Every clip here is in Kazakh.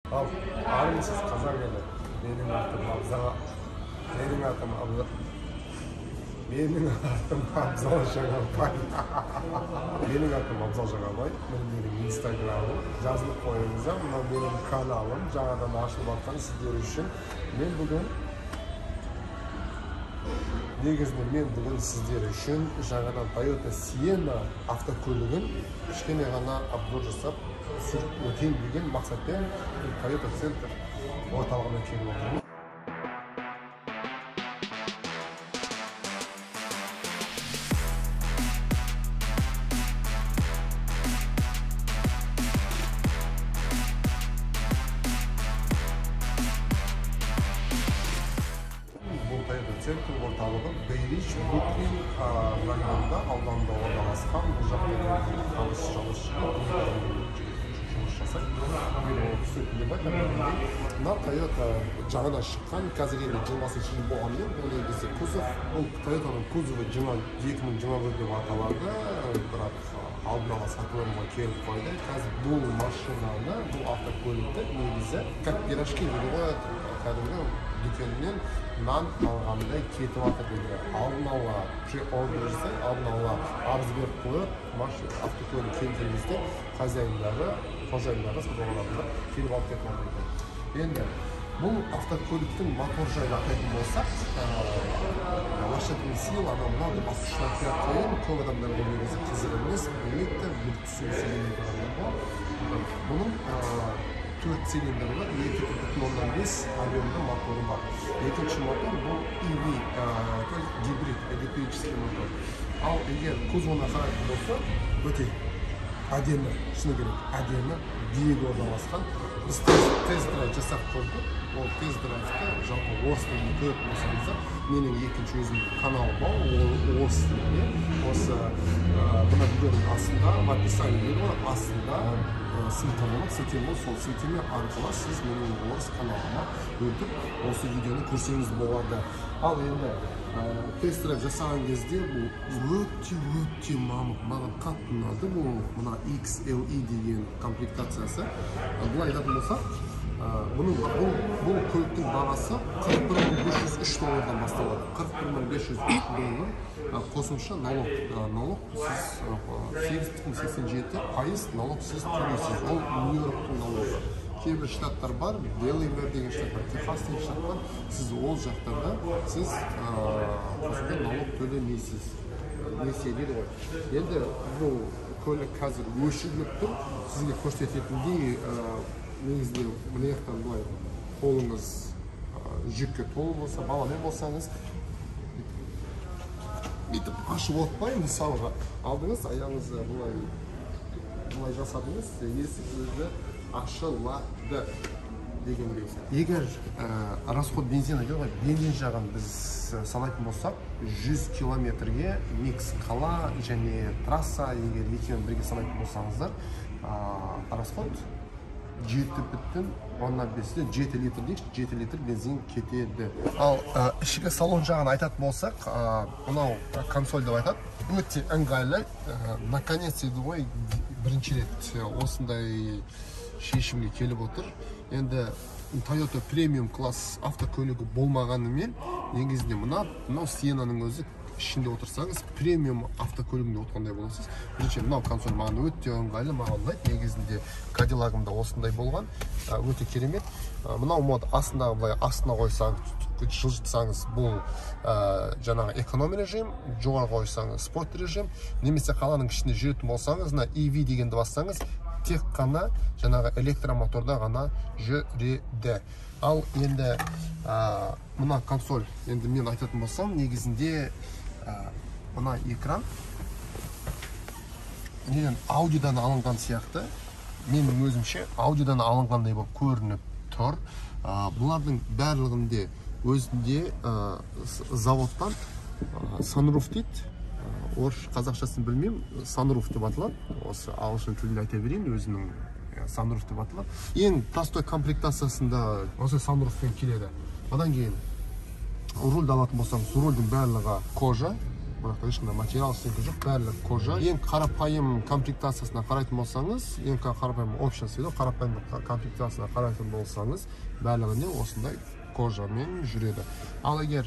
Ал армысыз, қазақ елі. Менің атым Абзал. Менің атым Абзал. Менің атым Абзал Жаңабай. Менің атым Абзал Жаңабай. Міне менің инстаграмым. Жазылып қойыңыздар. Мынау менің каналым. Жаңадан ашылып жатқан сіздер үшін. Мен бүгін негізінде мен бүгін сіздер үшін жаңадан Toyota Sienna автокөлігін кішкене ғана обзор жасап түсіріп өтейін деген мақсатпен Toyota Center орталығына келіп отырмын. Центр орталығы Бейрич, Бруклин районында, ауданында орналасқан. Бұл жақта таныс жұмыс жасайды. Мен оны түсетін деп айтамын. Мына Toyota жаңадан шыққан, қазір енді 20 жыл болғанымен, бұл негізі кузов. Бұл Toyotаның кузовы 2021 деп аталады, бірақ алдын ала сатып алуға келіп қойды. Қазір бұл машинаны, бұл автокөлікті негізі как пирожки дейді ғой, кәдімгі дүкеннен нан алғандай кетіп жатыр дейді. Алдын ала pre-order жасай, алдын ала арыз беріп қойып, автокөлік келген кезде хозяиндары, қожайындары, сатып алғандар келіп алып кетіп жатыр екен. Енді бұл автокөліктің мотор жайлы атайтын болсақ, лошадиный сила, анау мынау деп асты айтпай ақ қояйын. Көп адамдарға негізі қызық емес, білмейді, түсінгісі келмейтін адамдар бар. Бұның 4 цилиндр бар, 2,5 объемда моторы бар. Екінші мотор бұл EV, то есть гибрид, электрический мотор. Ал егер кузовына қарайтын болсақ, өте әдемі, шыны керек, әдемі, биік орналасқан. Біз тест-драйв жасап көрдік. Ол тест-драйвты жалпы орыс тілінде көретін болсаңыздар, менің екінші өзімнің каналым бар, ол орыс тілінде. Осы мына видеоның астында, в описании дейді ғой, астында ссылка болады, сілтеме, сол сілтеме арқылы сіз менің орыс каналыма өтіп, осы видеоны көрсеңіз болады. Ал енді тест-драйв жасаған кезде бұл өте-өте мамық, маған қатты ұнады бұл мына XLE деген комплектациясы. Былай айтатын болсақ, бұл көліктің бағасы 41 503 доллардан басталады. 41 503 доллар қосымша налог, налог сіз 8,87% налог сіз төлейсіз. Ол Нью-Йорктың налогы. Кейбір штаттар бар, Делавэр деген штат бар, Техас деген штат бар. Сіз ол жақтарда сіз қосымша налог төлемейсіз. Несие дейді ғой. Енді бұл көлік қазір өшіріліп тұр. Сізге көрсететіндей, негізінде мына жақтан былай қолыңыз жүкке толы болса, баламен болсаңыз, бүйтіп ашып отпай, мысалға алдыңыз, аяғыңызды былай былай жасадыңыз, есік өзі ашылады дегендей. Егер расход бензина дейді ғой, бензин жағын біз санайтын болсақ, 100 километрге микс қала және трасса, егер екеуін бірге санайтын болсаңыздар, расход 7,5-те 7 литр дейікші, 7 литр бензин кетеді. Ал ішкі салон жағын айтатын болсақ, мынау консоль деп айтады, өте ыңғайлы. Наконец дейді ғой, бірінші рет осындай шешімге келіп отыр. Енді Toyota премиум класс автокөлігі болмағанымен, негізінде мынау Sienna-ның өзі ішінде отырсаңыз премиум автокөлігінде отырғандай боласыз. Бірінші мынау консоль маған өте ыңғайлы, маған ұнайды. Негізінде Кадиллагымда осындай болған, өте керемет. Мынау мод астындағы былай астына қойсаңыз, жылжытсаңыз, бұл жаңағы эконом режим, жоғары қойсаңыз спорт режим, немесе қаланың ішінде жүретін болсаңыз, мына EV дегенді бассаңыз, тек қана жаңағы электромоторда ғана жүреді. Ал енді мына консоль, енді мен айтатын болсам, негізінде мына экран неден, Audидан алынған сияқты, менің өзімше Audидан алынғандай болып көрініп тұр. Бұлардың барлығында өзінде заводтан sunroof дейді, орыс қазақшасын білмеймін, sunroof деп аталады. Осы ағылшын тілінде айта берейін, өзінің sunroof деп аталады. Ең простой комплектациясында осы sunroofпен келеді. Одан кейін рульді алатын болсаңыз, рульдің барлығы кожа, Бұл жақта ешқандай материал, ештеңе жоқ, барлығы кожа. Ең қарапайым комплектациясына қарайтын болсаңыз, ең қарапайым options дейді, қарапайым комплектациясына қарайтын болсаңыз, барлығында осындай кожамен жүреді. Ал егер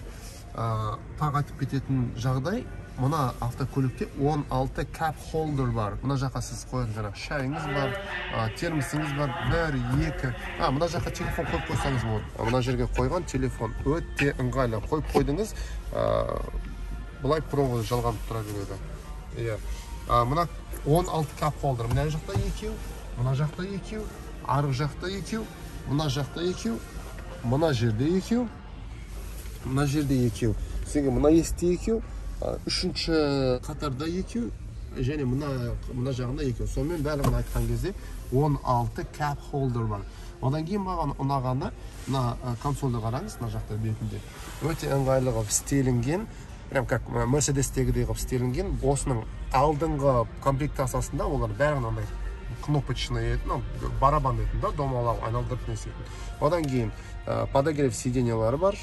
тағы айтып кететін жағдай, мына автокөлікте 16 cup holder бар. Мына жаққа сіз қоятын жаңағы шайыңыз бар, термосыңыз бар, 1, 2. Мына жаққа телефон қойып қойсаңыз болады. Мына жерге қойған телефон өте ыңғайлы. Қойып қойдыңыз, былай провод жалғанып тұра береді. Иә. Мына 16 cup holder. Мына жақта екеу, мына жақта екеу, арғы жақта екеу, мына жақта екеу, мына жерде екеу, мына жерде екеу. Сенге мына есікте екеу, үшінші қатарда екеу, және мына жағында екеу. Сонымен барлығын айтқан кезде 16 cup holder бар. Одан кейін маған ұнағаны, мына консольді қараңыз, мына жақта бетінде өте ыңғайлы қылып істелінген, прям как Мерседестегідей қылып істелінген. Осының алдыңғы комплектациясында олар бәрі мынандай кнопочный, барабан дейтін да, домалап айналдырып не істейтін. Одан кейін подогрев сиденьялары бар,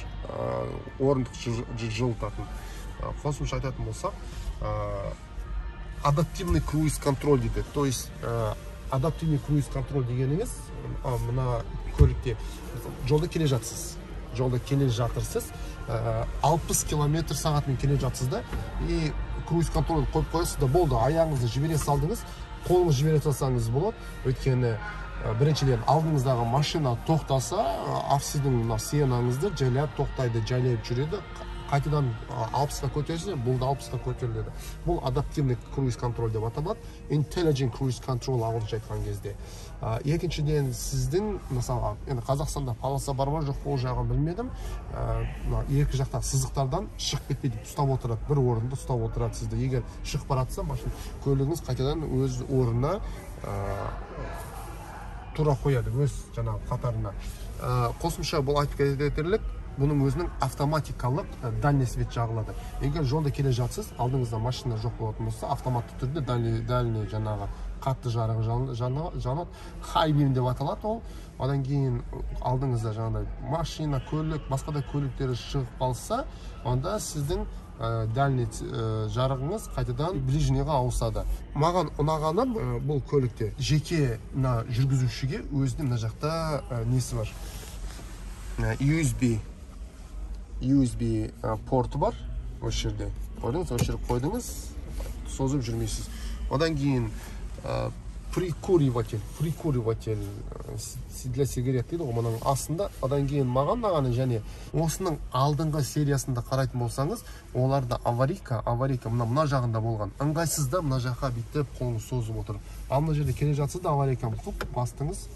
орындық жылытатын. Қосымша айтатын болсақ, адаптивный круиз-контроль дейді. То есть адаптивный круиз-контроль дегеніңіз, мына көлікте жолда келе жатсыз, 60 километр сағатымен келе жатсыз да, и круиз-контроль қойып қоясыз да, болды, аяғыңызды жібере салдыңыз, қолыңызды жібере салсаңыз болады. Өйткені біріншіден алдыңыздағы машина тоқтаса, сіздің мына Сиенаңызды жайлап тоқтайды, жайлап жүреді. Қайтадан 60-қа көтерсе, бұл да 60-қа көтеріледі. Бұл адаптивный круиз-контроль деп аталады. Intelligent cruise control ағылшынша айтқан кезде. Екіншіден, сіздің, мысалға, енді Қазақстанда полоса бар ма, жоқ па, ол жағын білмедім. Мына екі жақтағы сызықтардан шығып кетпей ұстап отырады, бір орында ұстап отырады сізді. Егер шығып баратса, машина көлігіңіз қайтадан өз орнына тура қояды, өз жаңағы қатарына. Қосымша бұл айтып кетерлік, бұның өзінің автоматикалық дальний свет жағылады. Егер жолда келе жатсыз, алдыңызда машина жоқ болатын болса, автоматты түрде дальний жаңағы қатты жарығы жанады, high beam деп аталады ол. Одан кейін алдыңызда жаңағыдай машина, көлік, басқа да көліктері шығып қалса, онда сіздің дальний жарығыңыз қайтадан ближнийға ауысады. Маған ұнағаны, бұл көлікте жеке мына жүргізушіге өзінің мына жақта несі бар? USB порты бар. Осы жерде қойдыңыз, осы жерге қойдыңыз, созып жүрмейсіз. Одан кейін прикуриватель для сигарет дейді ғой мұның астында. Одан кейін маған ұнағаны, және осының алдыңғы сериясында қарайтын болсаңыз, оларда аварийка мына жағында болған. Ыңғайсыз да, мына жаққа бүйтіп қолыңыз созып отыр. Ал мына жерде келе жатсыз да, аварийканы қылып бастыңыз,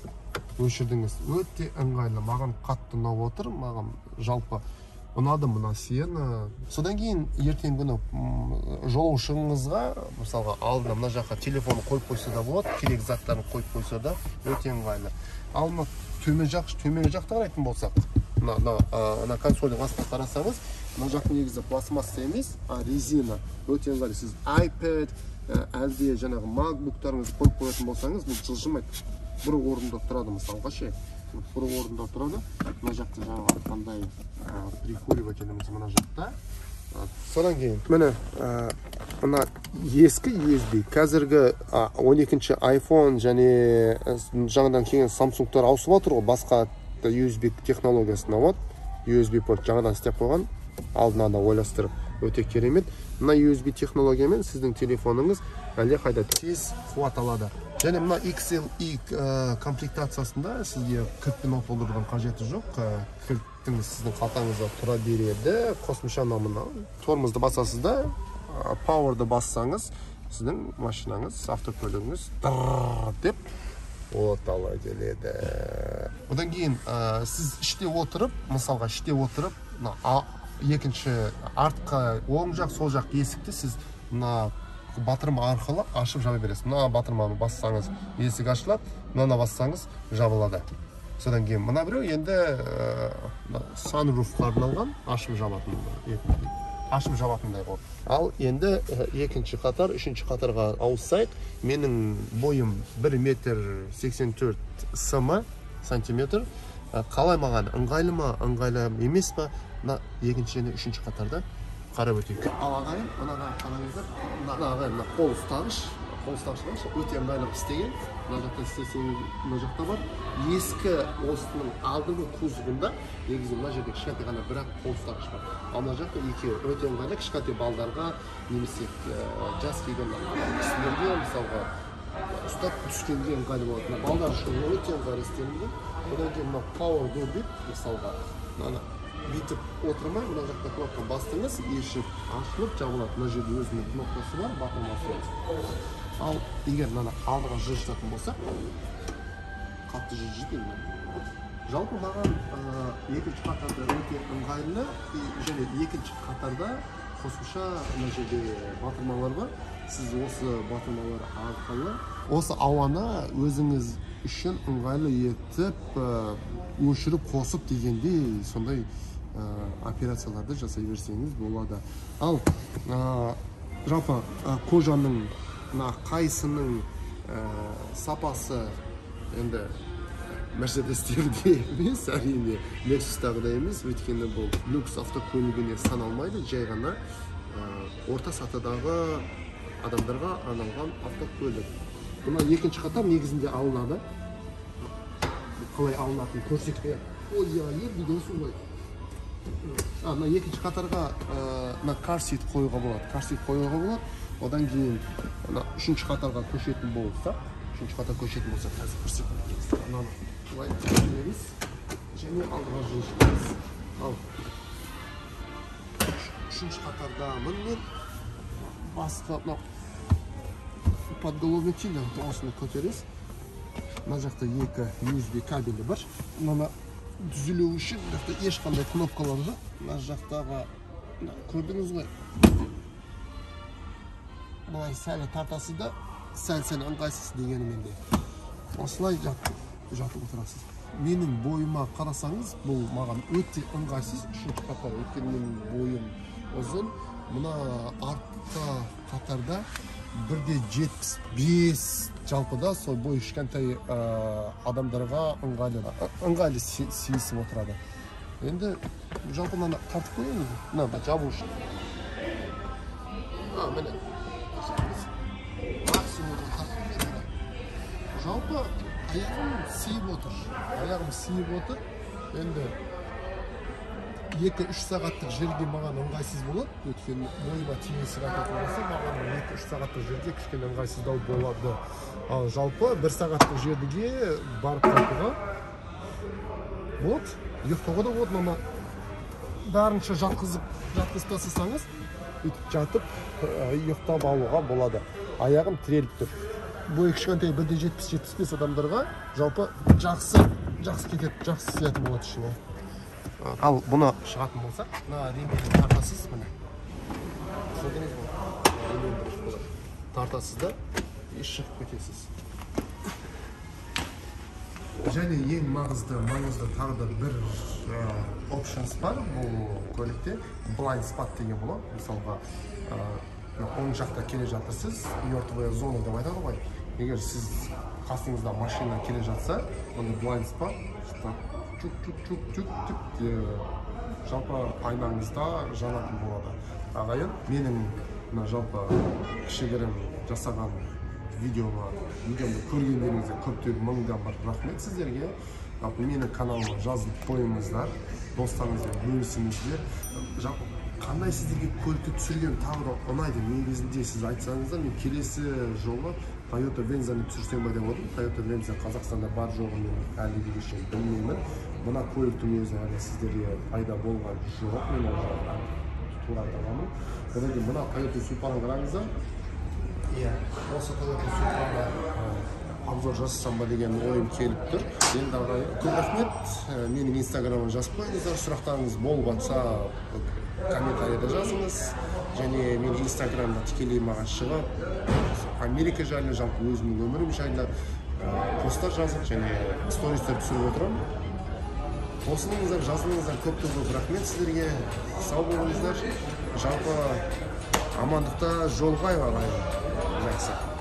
өшірдіңіз. Өте ыңғайлы, маған қатты ұнап отыр, маған жалпы ұнады мына Сиена. Содан кейін ертеңгі күні жолаушыңызға, мысалға, алдына мына жаққа телефонын қойып қойса да болады, керек заттарын қойып қойса да өте ыңғайлы. Ал мына төмен жақты қарайтын болсақ, мына консольдің астына қарасаңыз, мына жақ негізі пластмасса емес, а резина. Өте ыңғайлы. Сіз iPad, әлде жаңағы MacBook-тарыңызды қойып қоятын болсаңыз, бұл жылжымайды. Бір орында тұрады, мысалға ше. Бір орында тұрады. Мына жақта жаңағы айтқандай прикуривателіміз мына жақта. Содан кейін міне мына ескі USB, қазіргі 12-ші iPhone және жаңадан келген Samsung-тар ауысып отыр ғой, басқа USB технологиясына. Вот USB порт жаңадан істеп қойған, алдына да ойластырып, өте керемет. Мына USB технологиямен сіздің телефоныңыз әлдеқайда тез қуат алады. Және мына XLE комплектациясында сізге кілтпен толтырудың қажеті жоқ. Кілттіңіз сіздің қалтаңызда тұра береді. Қосымша мына тормозды басасыз да, powerды бассаңыз, сіздің машинаңыз, автокөлігіңіз дыр деп от ала келеді. Одан кейін сіз іште отырып, мысалға іште отырып, екінші артқа оң жақ, сол жақ есікті сіз мына батырма арқылы ашып жаба бересіз. Мына батырманы бассаңыз есік ашылады, мынаны бассаңыз жабылады. Содан кейін мына біреу енді sunroofқа арналған, ашып жабатын, ашып жабатындай ғой. Ал енді екінші қатар, үшінші қатарға ауыссайық. Менің бойым 1 метр 84 см сантиметр. Қалай маған, ыңғайлы ма, ыңғайлы емес па? Мына екінші және үшінші қатарда Қарап өтейік. Ал ағайын, мынаға қараңыздар. Мына ағайын, мына қол ұстағыш, қол ұстағыш өте ыңғайлы қылып істеген. Мына жақта істесеңіз, мына жақта бар. Ескі осының алдыңғы кузовында негізі мына жерде кішкентай ғана бірақ қол ұстағыш бар. Ал мына жақта екеуі өте ыңғайлы, кішкентай балдарға немесе жас келген кісілерге мысалға ұстап түскенге ыңғайлы болады. Мына балдар үшін өте ыңғайлы істелінген. Одан кейін мына power door дейді, мысалға мынаны бүйтіп отырмай, мына жақта кнопка бастыңыз, есік ашылып жабылады. Мына жерде өзінің кнопкасы бар, батырмасы. Ал егер мынаны алдыға жылжытатын болсақ, қатты жылжиды енді. Жалпы маған екінші қатарда өте ыңғайлы, және екінші қатарда қосымша мына жерде батырмалар бар. Сіз осы батырмалар арқылы осы ауаны өзіңіз үшін ыңғайлы етіп, өшіріп қосып дегендей сондай операцияларды жасай берсеңіз болады. Ал жалпы кожаның мына қайсының сапасы енді Мерседестерде емес, әрине Лексустағыдай емес, өйткені бұл люкс автокөлігіне саналмайды, жай ғана орта сатыдағы адамдарға арналған автокөлік. Мына екінші қатар негізінде алынады. Қалай алынатынын көрсетпей. Ой, деген солай. Мына екінші қатарға мына кар сит қоюға болады. Кар сит қоюға болады. Одан кейін мына үшінші қатарға көшетін болсақ, қазір бір секунд мынаны былай көтереміз және алдыға жылжытамыз. Ал үшінші қатардамын мен. Басқа мынау подголовник дейді, осыны көтересіз. Мына жақта екі USB кабелі бар. Мынаны түзелу үшін мына жақта ешқандай кнопкалар жоқ. Мына жақтағы көрдіңіз ғой, былай сәл тартасыз да, сәл-сәл ыңғайсыз дегенімен де осылай жатып отырасыз. Менің бойыма қарасаңыз, бұл маған өте ыңғайсыз үшінші қатар, өйткені менің бойым ұзын. Мына артқы қатарда 1,75 жалпыда, сол бойы кішкентай адамдарға ыңғайлы сиісіп отырады. Енді жалпы мынаны тартып қояйын, мына жабу үшін. Міне максимум тартып қояйын. Жалпы аяғым сиіп отыр. Аяғым сиіп отыр. Енді 2-3 сағаттық жерге маған ыңғайсыз болады, өйткені бойыма теңесіп айтатын болса, маған 2-3 сағаттық жерде кішкене ыңғайсыздау болады. Ал жалпы 1 сағаттық жерге барып қайтуға болады, ұйықтауға да болады. Мына барынша жатқызып тастасаңыз, өйтіп жатып ұйықтап алуға болады. Аяғым тіреліп тұр. Бойы кішкентай 1,70-75 адамдарға жалпы жақсы кетеді, жақсы сиятын болады ішіне. Ал бұны шығатын болсақ, мына ременді тартасыз, міне. Көрдіңіз бе? Ременді тартасыз да, и шығып кетесіз. Және ең маңызды тағы да бір options бар бұл көлікте, blind spot деген болады. Мысалға, оң жақта келе жатырсыз, мертвая зона деп айтады ғой. Егер сіз қасыңызда машина келе жатса, онда blind spot чук-чук-чук-чук жалпы айнаңызда жанатын болады. Ағайын, менің мына жалпы кішігірім жасаған видеомды көргендеріңізге көптеп мыңдан бір рахмет сіздерге. Жалпы менің каналыма жазылып қойыңыздар, достарыңызбен бөлісіңіздер. Жалпы қандай сіздерге көлікті түсірген тағы да ұнайды, негізінде сіз айтсаңыздар, мен келесі жолы Toyota Venza-ны түсірсем ба деп отырмын. Toyota Venza Қазақстанда бар жоғын мен әлі күнге шейін білмеймін. Мына көліктің өзі әлі сіздерге пайда болған жоқ, мен ол жағын тура айта аламын. Одан кейін мына Toyota Supra-ны қараңыздар. Иә, осы Toyota Supra-ны обзор жасасам ба деген ойым келіп тұр. Енді ағайын, көп рахмет. Менің инстаграмыма жазып қойыңыздар, сұрақтарыңыз болып жатса комментарийда жазыңыз. Және мен инстаграмда тікелей маған шығып, Америка жайлы, жалпы өзімнің өмірім жайлы посттар жазып және стористер түсіріп отырамын. Қосылыңыздар, жазылыңыздар, көп рахмет сіздерге. Сау болыңыздар. Жалпы амандықта жолығайық ағайын. Жақсы.